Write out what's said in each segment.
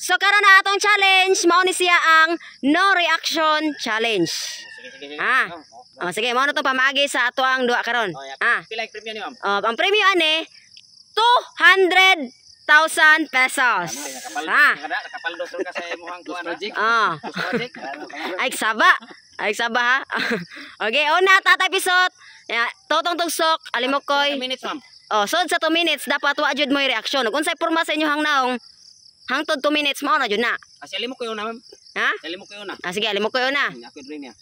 So karon na atong challenge, mao ni siya ang no reaction challenge. Sige, sige, sige. Ah. Oh, sige, mao na to pamaagi sa ato ang duwa karon. Oh, yeah. Ah. Pila yung premium ni ma'am? Oh, ang premyo ani 200,000 pesos. Nakapal, Ah. nakapaldo ka sa imong kuan. Project. Ah. Project. Ay saba. Ay saba ha. Okay, una, Tatay Pisot. Ya, Totong Tugsok, Alimokoy. Minutes, ma'am. Oh, sod sa 2 minutes dapat wa jud mo'y reaksyon. Ug unsay porma sa inyohang naong hangtod 2 minutes mao na jud na. Ah, si Alimokoy una, ma'am. Ha? Si Alimokoy una. Ah, sige, Alimokoy una. Ako yung niya.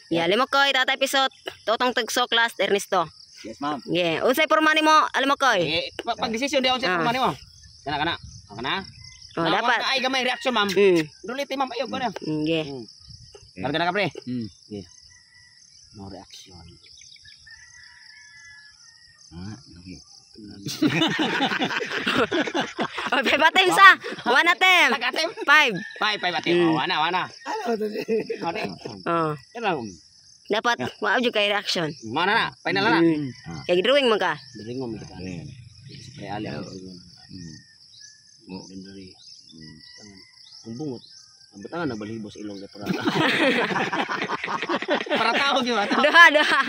Yeah, Alimokoy, Tatay Pisot, Totong Tugsok, last Ernesto. Yes, ma'am. Yeah, unsay porma nimo, Alimokoy? Eh, pag decision di ako sa Ah. porma nimo. Kana kana. Ah, kana. Oh, dapat. Ay gamay reaction, ma'am. Dulite, ma'am, ayo kana. Yeah. Karga na ka, pre. Yeah. No reaction. Ah, okay. Oh, five attempts ah. One attempt. Nag-attempt? Five. Five, five attempt. Oh, wana, wana. Ano Oh, Yan. Dapat wa jud kay reaction. Mana na, final na na. Kay drawing man ka. Dring mo kita. Ayan. Si Pre Ali ang dring mo. Mo. Dindri. Ang bungot. Ang batangan na balhibo sa ilong kay para. Para tao gyud ba? Duha, duha.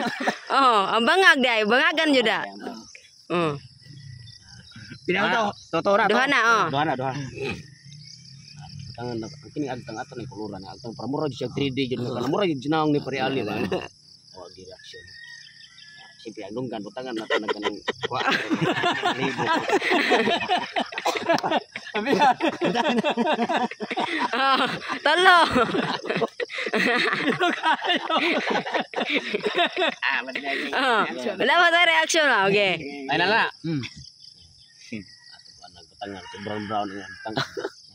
Oh, ang bangag dai, bangagan jud da. Oh. Pinang totoo na. Duha na, oh. Duha na, duha. Batangan na ang kini agtang ato ni kuluran na agtang para mura jud siya 3D jud kana mura jud naong ni Pre Ali ba. Oh, gi reaction. Siyempre, ang dunggan, butangan na ito nagkanang kuha. Libo. Oh, talo. Ah, madali. Oh, wala pa tayo reaction ah. Okay. Ay na na. Ato pa nagbutangan ito brown brown ang butang.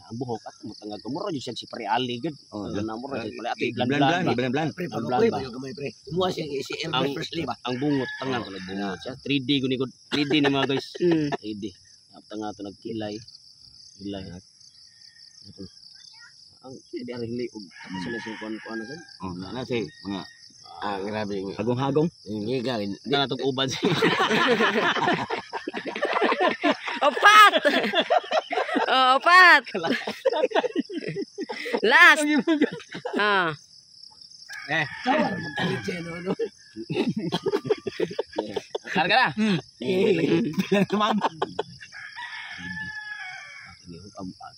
Ang buhok at mutangag ko mura jud siya si Pre Ali gud. Oh, na mura siya pala ato Blan iblan blan, blan. blan blan. Pre, Ang pag-uwi blan ba? pa yung gamay, pre. Kumuha siya si Elvis Presley ba? Ang bungot tangan ko nagbungot siya. 3D gud ni gud. 3D ni mga guys. 3D. Ang ato nagkilay. Kilay. Ang di ari hili og tapos sila sa kuan kuan na sad. Oh, na na si mga Ah, grabe. hagong-hagong. Hindi ka. Tangan atong uban siya. Opat. Oh, opat. Last. Ah. Eh, Magkalit siya, no? No? karga na. Bilang ma'am.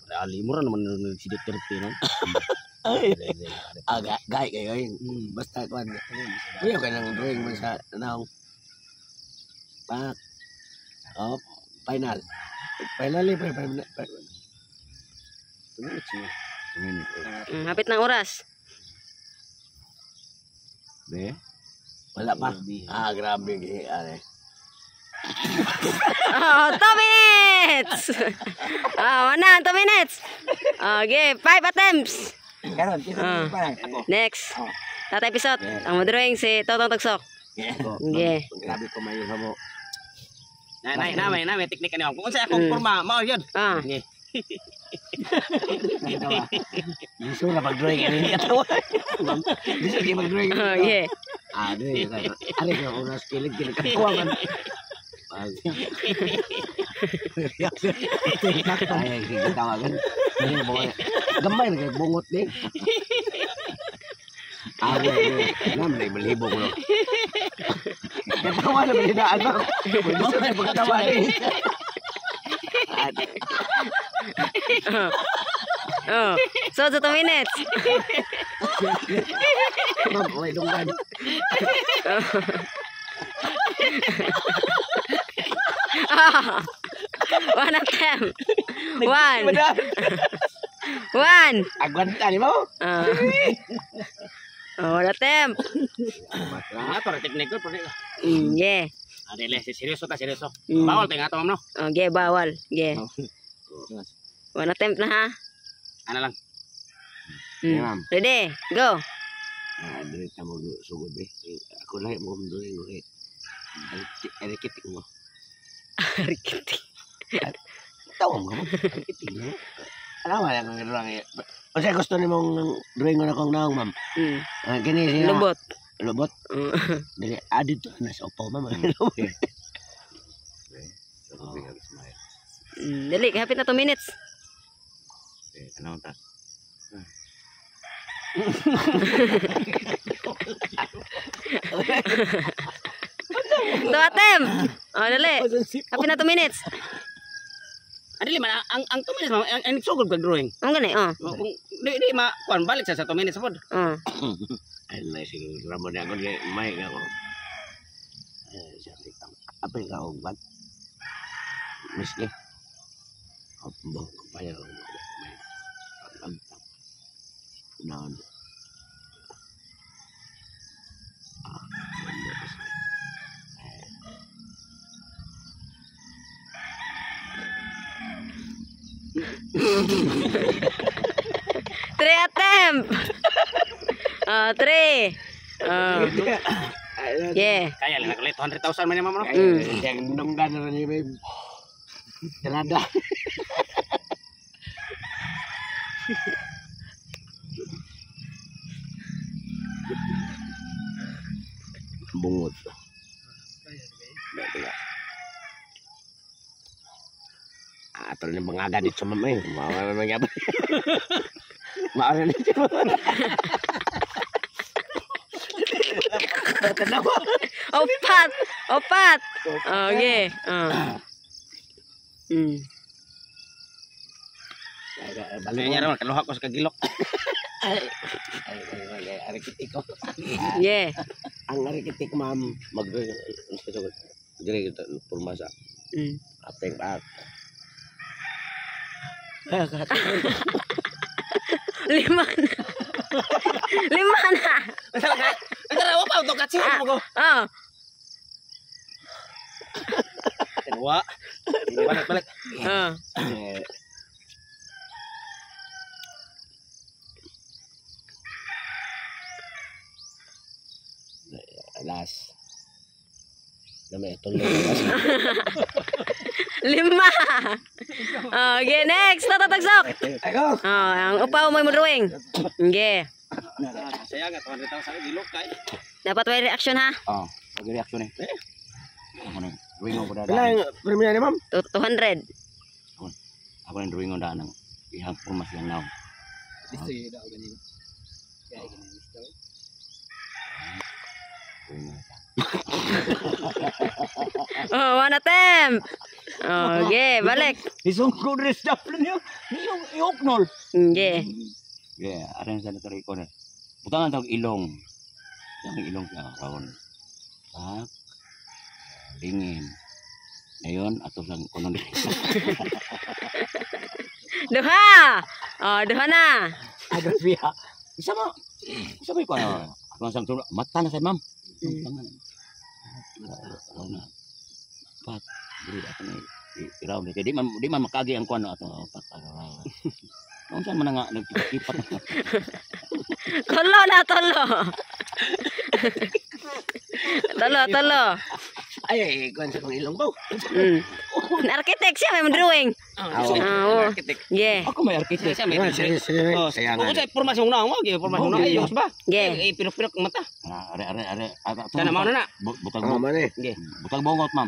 Pre Ali mura naman si Duterte no. Ay. Ah, gay kayo yun. Basta, kuwan. Kuya ka ng drawing mo sa naong. Pak. Oh, final. Finally, pre. Final. 2 minutes na. Hapit ng oras. Be. Wala pa. Ah, grabe. Ano. Oh, 2 minutes. Ah, wala, 2 minutes. Okay, five attempts. Karon, Ah. parang. Next. Tatay Pisot, ang drawing si Totong Tugsok. Okay. Grabe ko may mo. Na na na may na may teknika ni ma'am. Kung unsa akong porma, mao yun. Ah. Sige. Gusto na pag-drawing. Ano yung katawa? Gusto kayo mag-drawing. Oh, yeah. Ah, dili. Ari ka oras kilig kilig katawa man. Ay, sige tawagan. Ay, bungot. Gamay na kay bungot ni. Ah, nam na balhibo ko. Katawa na ba ano? Gusto na pagkatawa ni. Oh. Oh. So, sa 2 minutes. Ma'am, okay dunggan. Ah. One attempt. One. One. Agwanta ni mo. Ah. Oh, one attempt. Ah, para teknika pero Yeah. Ah, dili, seryoso ta, seryoso. Mm. Bawal tayo nga to, ma'am, no? Okay, bawal. Yeah. One attempt na ha. Ano lang. Yeah, ma'am. Ready? Go. Ah, dili ta mo sugod be. Ako lang mo drawing ko kay. Arikitik mo. Rikitik. Tawa mo. Arikitik mo. Alam mo lang ang drawing. Unsa gusto nimong drawing ko na kong naong, ma'am? Ah, kini siya. Lubot. Lubot. Dili ah dito na sa upaw, ma'am. Dali, hapit na 2 minutes. Ano ta? Two attempt. Oh, dali. Happy na 2 minutes. Adili man ang 2 minutes ma'am, ang sugod kag drawing. Ang gani, oh. Kung di ma kuan balik sa 2 minutes pod. Oh. Ay, na sige, Ramon na ako, may nga ako. Apil ka og bat. Miski. Bo, payo. Naon. Three attempt. 3. Yeah. Kaya lang nakulit 200,000 man yan, ma'am. Yang nunggan na niya may Canada. Bungot. Atol ni mga ganit sa mama eh. Mawa na nangyari. Mawa na nito. Opat. Opat. Okay. Balik niya raw kaluha ko sa kagilok. Ay, arikitik ko. Yeah. Ang arikitik ma'am mag dire kita purmasa. Apeng pak. Lima na. Lima na. Tara, wa pa to katsi mo ko. Oh. Wa. Balik balik. Oh. Alas. Dami tuloy. Lima. Okay, next. Tatagsok. Ako. Oh, ang upaw mo drawing. Okay. Saya nga 200,000 gilok kay. Dapat may reaction ha. Oh, reaction eh. Ako na drawing ko daan. Pila ang premium ni ma'am? 200. Ako na drawing ko daan ang ihang formas lang now. Dito daw ganito. Kaya ganito. Oh, one attempt. Okay, balik. Isong ko dress up niyo. Yung yoknol. Okay. Yeah, aran sa natari ko na. Butangan tawag ilong. Yung ilong siya karon. Pak. Lingin. Ngayon ato lang kuno diri. Duha. Oh, duha na. Agrafia. Isa mo. Isa mo ko ano. Ako sang tulo. Mata na sa ma'am. Mata na. Na. Pak. Diri ato ni iraw ni di man makagi ang kuno ato pak. Unsa man nga nagkipat. Tulo na, tulo. Tulo, tulo. Ay, kuan sa kong ilong ko. Architect siya, may drawing. Oh, architect. Yeah. Ako may architect. Siya may Oh, saya nga. Unsa formasyon na mo, gi formasyon na ayos ba? Yeah. Eh pinok-pinok ang mata. Are are are. Kana mao na na. Butag Oh, man eh. Butag bongot, ma'am.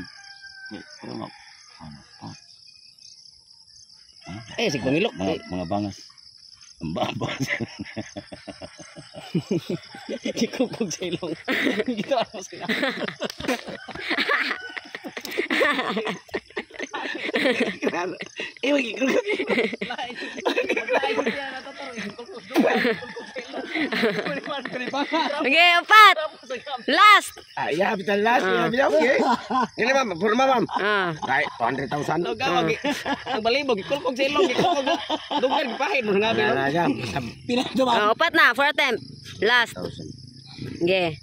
Pero nga. Ano? Eh sig pangilok. Mga bangas. Ang baba. Gikugkog sa ilong. Gitawa mo sila. Eh, magigugog. Okay, opat. Last. Ah, ya, bitan last. Ya, bitan. Okay. Ini ma'am, forma ma'am. Ah. Ay, 200,000. Ang balibog, gikulkog sa ilong, gikulkog. Dughan gipahid mo nga Wala na siya. Oh, opat na, four attempt. Last. Okay.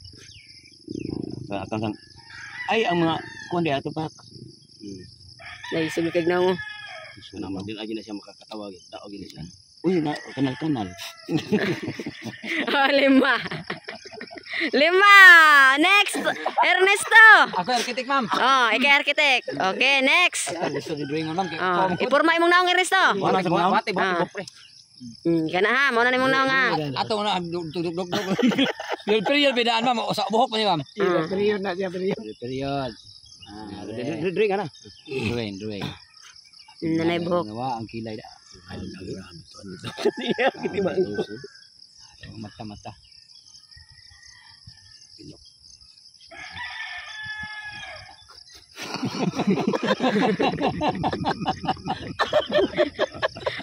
Ay, ang mga kuan di ato pak. Ay, sige kag naong. So naman din agi na siya makakatawa, daog gini siya. Uy, na kanal-kanal. Oh, lima. Lima. Next, Ernesto. Ako architect, ma'am. Oh, ikaw architect. Okay, next. Gusto ni drawing ma'am. Oh, ipurma imong naong Ernesto. Wala sa naong. Bati, bati, pre. Kana ha, mao na nimong naong ha. Ato na dug dug dug dug. Period bidaan ma'am, sa buhok pa ni ma'am. Period na siya, period. Period. Drawing ana. Drawing, drawing. Nanay buhok. Nawa ang kilay da. Ay, grabe to. Ano to? Kini ba? Mata mata.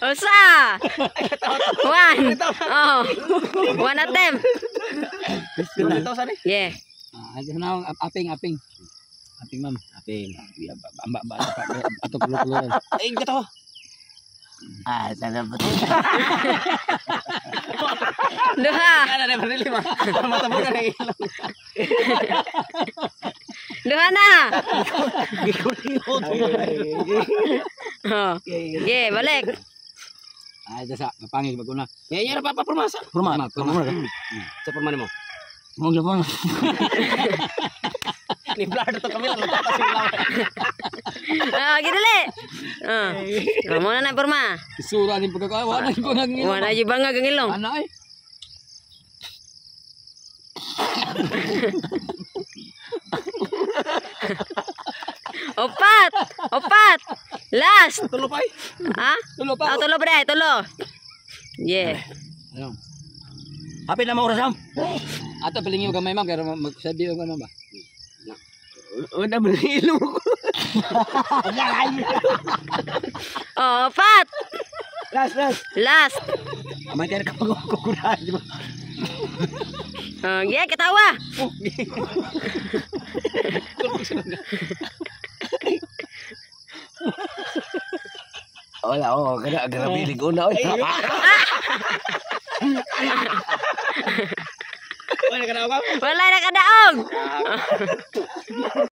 Usa. One. Oh. One attempt. Yeah. Ah, na aping aping. Aping ma'am. Aping. Amba ba ato kulo-kulo. Ay, gato. Ah, sana ba? Duha. Ana na parili ma. Mata mo na ilong. Duha na. Gikuliyot. Oh. Yeah, balik. Ah, sa mapangil bago na. Ngayon pa pa porma sa. Porma. Porma. Sa porma nimo. Mo gyapon. Ni blur to kami lang tatas yung laway. Ah, gidali. Ah. Mo na na porma. Isura ni pagkakawa wala ni pagkakawa. Wala yung bangag ang ilong. Ana ay. Opat. Opat. Last. Tulo pa ay. Ha? Tulo pa. Ah, tulo pre, tulo. Yeah. Ano? Hapit na mo oras am. Ato pilingi og gamay ma'am kay magsabi og ano ba. Wala ba ng ilong ko? Oh, opat. Last, last. Last. Amay kay ka pagkukuran, di ba? Oh, yeah, katawa. Wala, oh, kada grabe lig una oy. Wala ka na ba? Wala na kadaog.